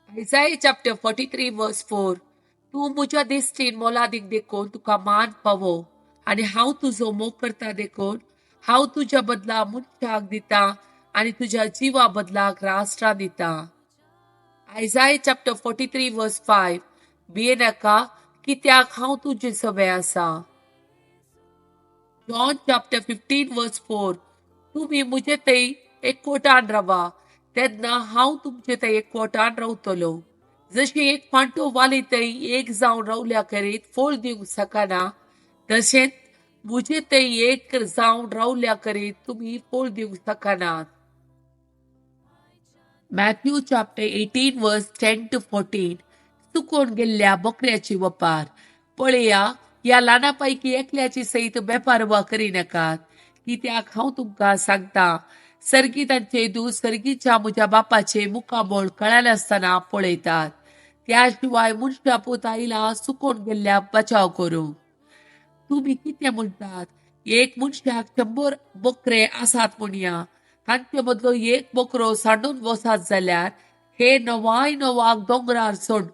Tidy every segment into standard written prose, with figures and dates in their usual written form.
Isaiah chapter 43 verse 4, तूं म्हज्या दिश्टीन मोलादीक देखून तुका मान पावो आनी हांव तुजो मोग करता देखून हांव तुज्या बदला मनशाक दिता आनी तुज्या जिवा बदलाक राष्ट्रां दिता. Isaiah chapter 43 verse 5, भियेनाका कित्याक हांव तुजे सवे आसा. John chapter 15 verse 4, तुमी म्हजे थंय एकवटान रावा तेन्ना हांव तुमचे थंय एकवटान रावतलो. जशी एक फांटो वाली थंय एक जावन रावल्या करीत फळ दिवंक शकना, तशेंच म्हजे थंय एक जावन रावल्या करीत तुमी फळ दिवंक शकनात. Matthew chapter 18 verse 10 to 14, चुकोन गेल्ल्या बकऱ्याची वपार. पळया, ह्या ल्हाना पैकी एकल्याची सयत बेपारवा करिनाकात, कित्याक हांव तुमकां सांगता, सर्गी तांचे दूत सर्गीच्या म्हज्या बापाचे मुखामळ कळनासतना पळयतात. त्या शिवाय मनशा पूत आयला चुकोन गेल्ल्या बचाव करूंक. तुमी कितें म्हणटात? एक मनशाक 100 बकरे आसात म्हणया, तांचे मदलो एक बकरो सांडून वसात जाल्यार हे नवाय नवाक दोंगरार सोड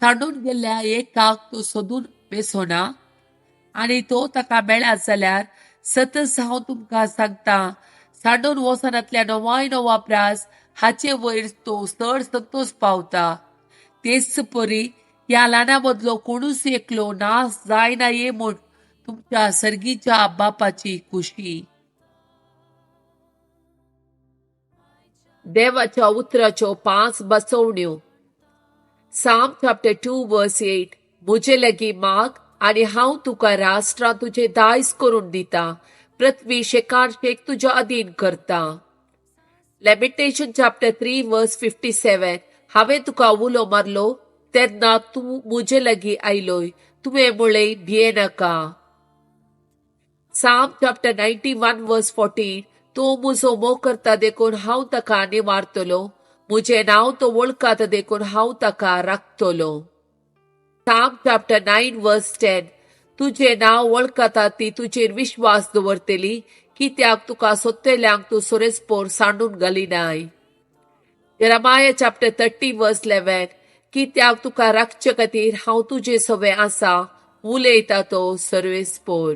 सांडून गेल्ल्या एकाक तो सोदून बेसोना आनी तो ताका मेळत जाल्यार सतच हांव तुमकां सांगता, सांडून वचनांतल्या नवाय नवा प्रास हाचे वयर तो चड संतोष पावता. तेच परी ह्या ल्हाना मदलो कोणूच एकलो नाश जायना ये म्हूण तुमच्या सर्गीच्या बापाची खुशी. देवाच्या उतराच्यो 5 बसवण्यो. Psalm chapter 2 verse 8, म्हजे लागीं माग आनी हांव तुका राष्ट्रां तुजें दायज करून दिता, पृथ्वी शेकान शेक तुज्या अधीन करता. Lamentation chapter 3 verse 57, हांवें तुका उलो मारलो तेन्ना तूं म्हजे लागीं आयलोय, तुवें म्हळें भियेनाका. Psalm chapter 91 verse 14, तो म्हजो मोग करता देखून हांव ताका निवारतलो, म्हजें नांव तो वळखता देखून हांव ताका राखतलो. Psalm chapter 9 verse 10, तुजें नांव वळखता ती तुजेर विश्वास दवरतली, कित्याक तुका सोदतल्यांक तूं सोरेसपोर सांडून घालिनाय. Jeremiah chapter 30 verse 11, कित्याक तुका राखचे खातीर हांव तुजे सवे आसा, उलयता तो सर्वेस्पोर.